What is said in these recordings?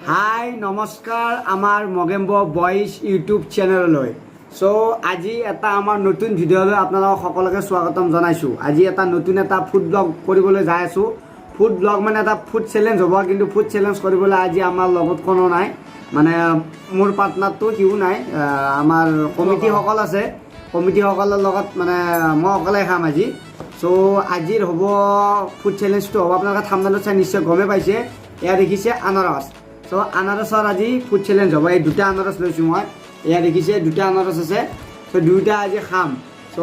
হাই নমস্কাৰ, আমাৰ মগেম্ব boys YouTube চেনেললৈ। চ' আজি এটা আমাৰ নতুন ভিডিঅ'লৈ আপোনালোকক সকলোকে স্বাগতম জনাইছোঁ। আজি এটা নতুন এটা ফুড ব্লগ কৰিবলৈ যাই আছোঁ। ফুড ব্লগ মানে এটা ফুড চেলেঞ্জ হ'ব, কিন্তু ফুড চেলেঞ্জ কৰিবলৈ আজি আমাৰ লগত কোনো নাই, মানে মোৰ পাৰ্টনাৰটো সিও নাই। আমাৰ কমিটিসকল আছে, কমিটিসকলৰ লগত মানে মই অকলে খাম আজি। চ' আজিৰ হ'ব ফুড চেলেঞ্জটো হ'ব, আপোনালোকে থাম্বনেইলত চাই নিশ্চয় গমেই পাইছে। এয়া দেখিছে আনাৰস। চ' আনাৰসৰ আজি ফুড চেলেঞ্জ হ'ব। এই দুটা আনাৰস লৈছোঁ মই, এয়া দেখিছে দুটা আনাৰস আছে। চ' দুয়োটা আজি খাম। চ'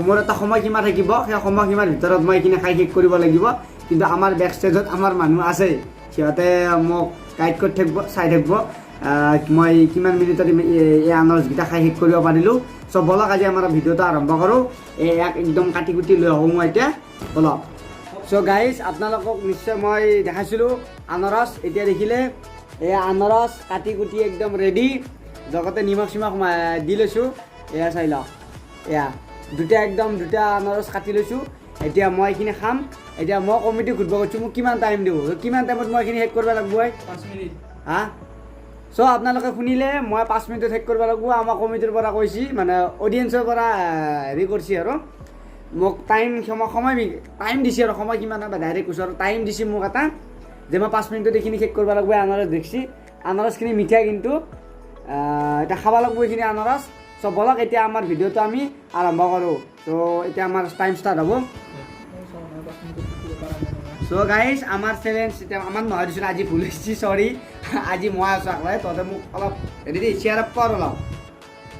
মোৰ এটা সময়সীমা থাকিব, সেই সময়সীমাৰ ভিতৰত মই এইখিনি খাই শেষ কৰিব লাগিব। কিন্তু আমাৰ বেক ষ্টেজত আমাৰ মানুহ আছে, সিহঁতে মোক গাইড কৰি থাকিব, চাই থাকিব মই কিমান মিনিটত এই আনাৰসকেইটা খাই শেষ কৰিব পাৰিলোঁ। চ' ব'লক আজি আমাৰ ভিডিঅ'টো আৰম্ভ কৰোঁ। এই ইয়াক একদম কাটি কুটি লৈ আহোঁ মই এতিয়া, ব'লক। চ' গাইজ, আপোনালোকক নিশ্চয় মই দেখাইছিলোঁ আনাৰস, এতিয়া দেখিলে এই আনাৰস কাটি কুটি একদম ৰেডি, লগতে নিমখ চিমখ দি লৈছোঁ। এয়া চাই লওক, এয়া দুটা একদম দুটা আনাৰস কাটি লৈছোঁ। এতিয়া মই এইখিনি খাম। এতিয়া মই কমিটিক সুধিব কৈছোঁ মোক কিমান টাইম দিব, কিমান টাইমত মই এইখিনি শেষ কৰিব লাগিব? 5 মিনিট। হা, চ' আপোনালোকে শুনিলে, মই 5 মিনিটত শেষ কৰিব লাগিব। আমাৰ কমিটিৰ পৰা কৈছি, মানে অডিয়েঞ্চৰ পৰা হেৰি কৰিছে আৰু মোক টাইম সময় টাইম দিছে আৰু সময় কিমান হয় ডাইৰেক্ট কৈছোঁ আৰু টাইম দিছে মোক এটা যে মই 5 মিনিটত এইখিনি শেষ কৰিব লাগিব। আনাৰস দেখছি, আনাৰসখিনি মিঠা, কিন্তু এতিয়া খাব লাগিব এইখিনি আনাৰস। চ' ব'লক এতিয়া আমাৰ ভিডিঅ'টো আমি আৰম্ভ কৰোঁ। চ' এতিয়া আমাৰ টাইম ষ্টাৰ্ট হ'ব। চ' গাইজ, আমাৰ চেলেঞ্জ এতিয়া আমাৰ নহয় দিছোঁ, আজি ভুল হৈছে, চৰি। আজি মই আছোঁ আকলাই, তহঁতে মোক অলপ হেৰি দি চেয়াৰ আপ কৰ অলপ।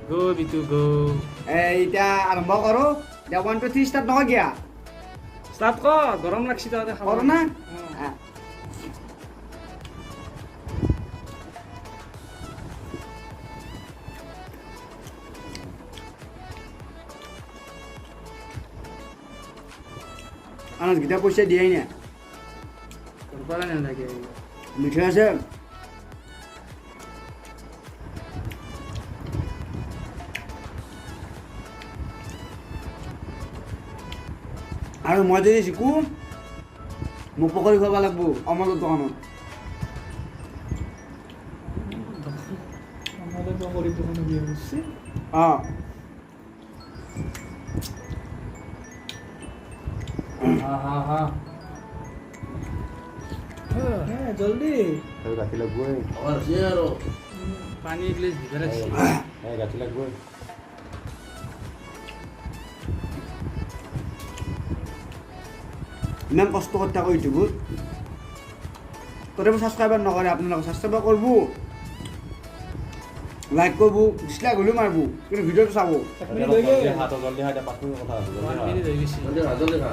গ' বিটু গ'। এই এতিয়া আৰম্ভ কৰোঁ। এতিয়া 1 2 3 ষ্টাৰ্ট নহয় কিয়া? ষ্টাৰ্ট কৰ, গৰম লাগছি, তহঁতে খাব। কৰোঁ না? আনাজকেইটা পইচা দিয়াই নাই। পৰা নালাগে। মিঠা আছে। আৰু মই যদি শিকোঁ, মোক পকৰি খুৱাব লাগিব অমলৰ দোকানত। অঁ। হা। জলদি। গাঁঠি লাগবই। পানী এগিলাচ ভিতৰত আছে। গাঁঠি লাগবই। ইমান কষ্ট কৰি থাকোঁ ইউটিউবত, তথাপি ছাবস্ক্ৰাইবাৰ নকৰে। আপোনালোকে ছাবস্ক্ৰাইবাৰ কৰিব, লাইক কৰিব, ডিছলাইক হ'লেও মাৰিব, কিন্তু ভিডিঅ'টো চাব। জলদি খা, তই জলদি খা, এতিয়া 5 মিনিট কথা আছে। 1 মিনিট হৈ গৈছে। জলদি খা।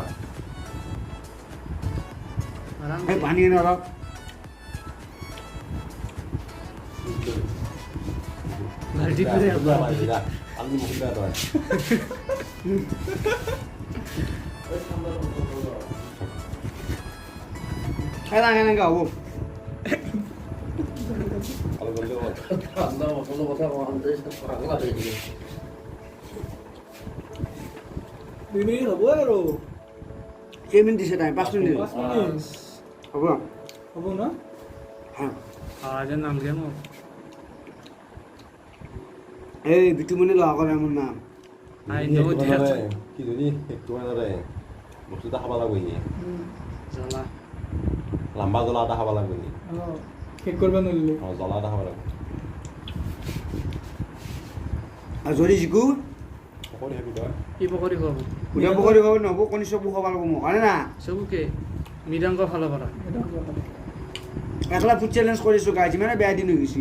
এই পানী আনি অলপ। আমি মুখ বেয়া তই। সেনেকৈ হ'ব। অলপ জলদি কৰ। 2 মিনিট হ'ব আৰু। কেইমিনিট দিছে টাইম? 5 মিনিট। 5 মিনিট। হ'ব। হ'ব ন? হা। যেন নালগে মোক। এই বিটুমণি লোৱা কৰে মোৰ নাম। I know that. কি যদি শেষটো নোৱাৰে, বস্তু এটা খাব লাগিব সি। জ্বলা। লম্বা জ্বলা এটা খাব লাগিব সি। অঁ, শেষ কৰিব নোৱাৰিলে। অঁ, জ্বলা এটা খাব লাগিব। আৰু যদি জিকো? পকৰি খাবি তই। কি পকৰি খুৱাব? সুধা পকৰি খাব নহ'ব, কণী চবু খাব লাগিব মোক, হয়নে না? চবুকে মৃদংগ ফালৰ পৰা। একলা ফুড চেলেঞ্জ কৰিছোঁ গাইজ, ইমানে বেয়া দিন হৈ গৈছে।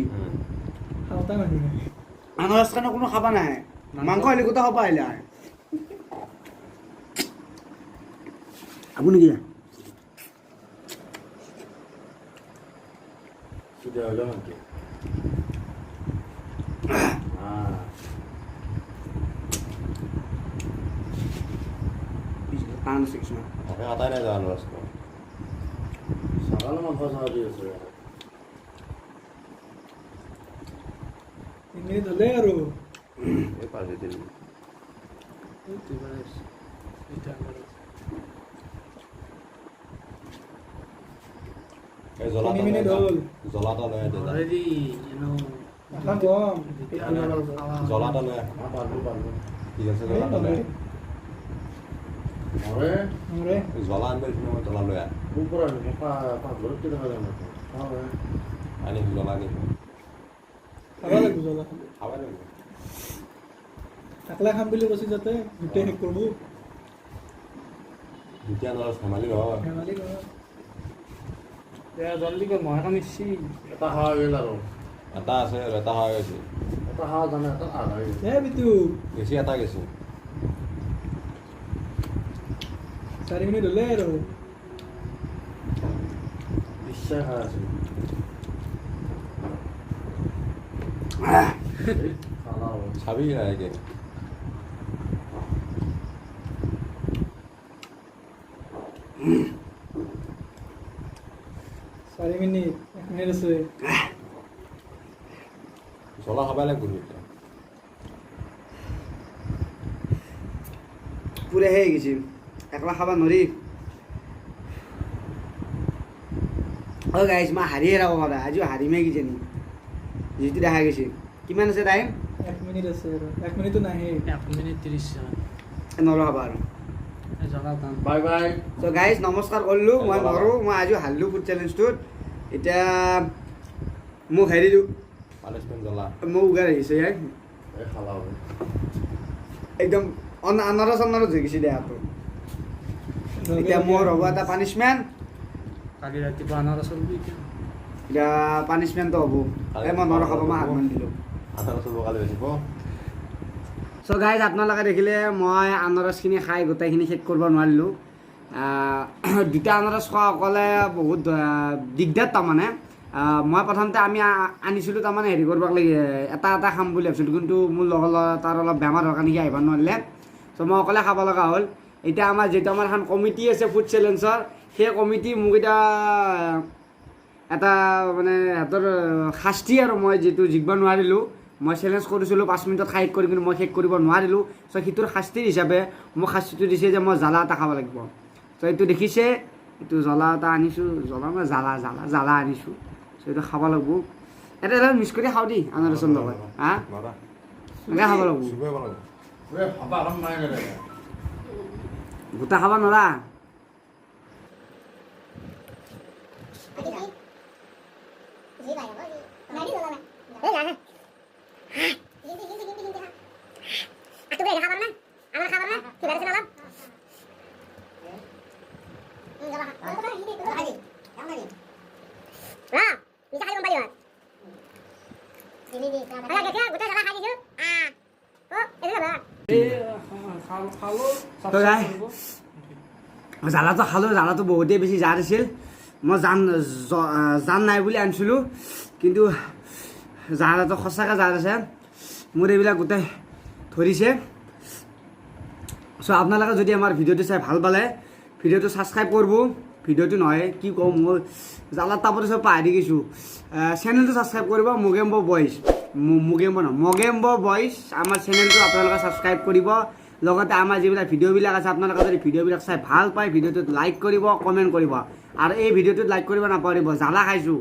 খাওঁতা মানুহ নাই। আনাৰস কাৰণে কোনো খাবা নাই, মাংস আহিলে গোটেই খাব আহিলে। আপুনি কি? টান আছে কিছুমান। কাটাই নাই যোৱা আনাৰসটো। 3 মিনিট হ'লেই আৰু। এই পাঁচ দিন। দুইবাৰ আহিছে। দুইটা আনাৰস। এই জ্বলা তিনি এটা মিনিট লৈ আহ। হ'ল। জ্বলা এটা লৈ আহ দে যা। অলৰেডি এনেও আশা কম। দুটা আনাৰস খাৱা। জ্বলা এটা লৈ আহ। ঠিক আছে, জ্বলা এটা লৈ আহ। নৰে। জ্বলা আনিব দিছোঁ মই, জ্বলা লৈ আহ। আনিছোঁ, জ্বলা আনিছোঁ। খাব লাগিব জ্বলা খাব। খাব লাগিব। একলা খাম বুলি কৈছে যাতে গোটেই শেষ কৰিব। দ্বিতীয় আনাৰস ধেমালি নহয়। ধেমালি নহয়। দে জলদি কৰ, মহে কামুৰিছি। এটা খাওয়া গেল আৰু। এটা আছে আৰু এটা খাওয়া গৈছে। এটা খাওয়া জানে, এটা আধা গেছে। দে বিটু। গেছি, এটা গেছি। 4 মিনিট হ'লে আৰু। নিশ্চয় খাই আছো। খালা হ'ব। চাবি লাহেকে। 4 মিনিট, 1 মিনিট আছে। জ্বলা খাবাই লাগিব এতিয়া। পুৰে হৈ গৈছে, একলা খাব নোৱাৰি। অ' গাইছ, মই হাৰিয়ে ৰাব পাৰা, আজিও হাৰিমেই কিজানি, যিটো দেখা গৈছে। কিমান আছে টাইম? 1 মিনিট আছে আৰু, 1 মিনিটো নাহে। 1 মিনিট 30 ছেকেণ্ড। নৰো খাব আৰু। এই জ্বলা টান। Bye bye. চ' গাইজ, নমস্কাৰ কৰিলোঁ। মই নোৱাৰোঁ, মই আজিও হাৰিলোঁ ফুড চেলেঞ্জটোত। এতিয়া মোক হেৰি দিওঁ। পানিছমেণ্ট জ্বলা। মোক উগাৰ আহিছে ইয়াক। এই খালা হ'ব। একদম আনাৰস আনাৰস হৈ গৈছে দেহাটো। এতিয়া মোৰ হ'ব এটা পানিছমেণ্ট। কালি ৰাতিপুৱা আনাৰস চলবি এতিয়া। এতিয়া পানিছমেণ্টটো হ'ব। এই মই নৰো খাব, মই হাত মান দিলোঁ। আনাৰস কালি বেচিব। চ' গাইজ, আপোনালোকে দেখিলে মই আনাৰসখিনি খাই গোটেইখিনি শেষ কৰিব নোৱাৰিলোঁ। দুটা আনাৰস খোৱা অকলে বহুত দিগদাৰ। তাৰমানে মই প্ৰথমতে আমি আনিছিলোঁ, তাৰমানে হেৰি কৰিব লাগি এটা এটা খাম বুলি ভাবিছিলোঁ, কিন্তু মোৰ লগৰ ল'ৰা তাৰ অলপ বেমাৰ হোৱাৰ কাৰণে সি আহিব নোৱাৰিলে। চ' মই অকলে খাব লগা হ'ল। এতিয়া আমাৰ যিটো আমাৰ এখন কমিটি আছে ফুড চেলেঞ্জৰ, সেই কমিটি মোক এতিয়া এটা মানে সিহঁতৰ শাস্তি আৰু মই যিটো জিকিব নোৱাৰিলোঁ, মই চেলেঞ্জ কৰিছিলোঁ 5 মিনিটত খাই শেষ কৰি, কিন্তু মই শেষ কৰিব নোৱাৰিলোঁ। চ' সেইটোৰ শাস্তিৰ হিচাপে মোক শাস্তিটো দিছে যে মই জ্বালা এটা খাব লাগিব। চ' এইটো দেখিছে, এইটো জ্বলা এটা আনিছোঁ, জ্বলা মানে জ্বালা জ্বালা জ্বালা আনিছোঁ। চ' এইটো খাব লাগিব। এটা এটা মিক্স কৰি খাওঁ দেই আনাৰসৰ লগত। হা। নৰা। এনেকৈ খাব লাগিব। চুবই লাগিব। ভাবা এখন নাই কেনেকে। গোটা খাব নোৱাৰা। এই খালো। তো গাই। জ্বালাটো খালোঁ, জ্বালাটো বহুতেই বেছি জাৰ আছিল। মই জান নাই বুলি আনিছিলোঁ, কিন্তু জ্বালাটো সঁচাকৈ জাৰ আছে। মোৰ এইবিলাক গোটেই ধৰিছে। চ' আপোনালোকে যদি আমাৰ ভিডিঅ'টো চাই ভাল পালে, ভিডিঅ'টো ছাবস্ক্ৰাইব কৰিব। ভিডিঅ'টো নহয়, কি কওঁ, মোৰ জ্বালাত তাপতে চব পাহৰি গৈছোঁ। চেনেলটো ছাবস্ক্ৰাইব কৰিব, মোগেম্ব বইজ, মোগেম্ব নহয়, মগেম্ব বইজ আমাৰ চেনেলটো আপোনালোকে ছাবস্ক্ৰাইব কৰিব। লগতে আমাৰ যিবিলাক ভিডিঅ'বিলাক আছে, আপোনালোকে যদি ভিডিঅ'বিলাক চাই ভাল পায়, ভিডিঅ'টোত লাইক কৰিব, কমেণ্ট কৰিব আৰু এই ভিডিঅ'টোত লাইক কৰিব নাপাহৰিব। জ্বালা খাইছোঁ,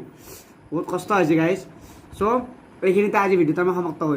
বহুত কষ্ট হৈছে গাইজ। চ' এইখিনিতে আজি ভিডিঅ'টো আমি সমাপ্ত কৰিম।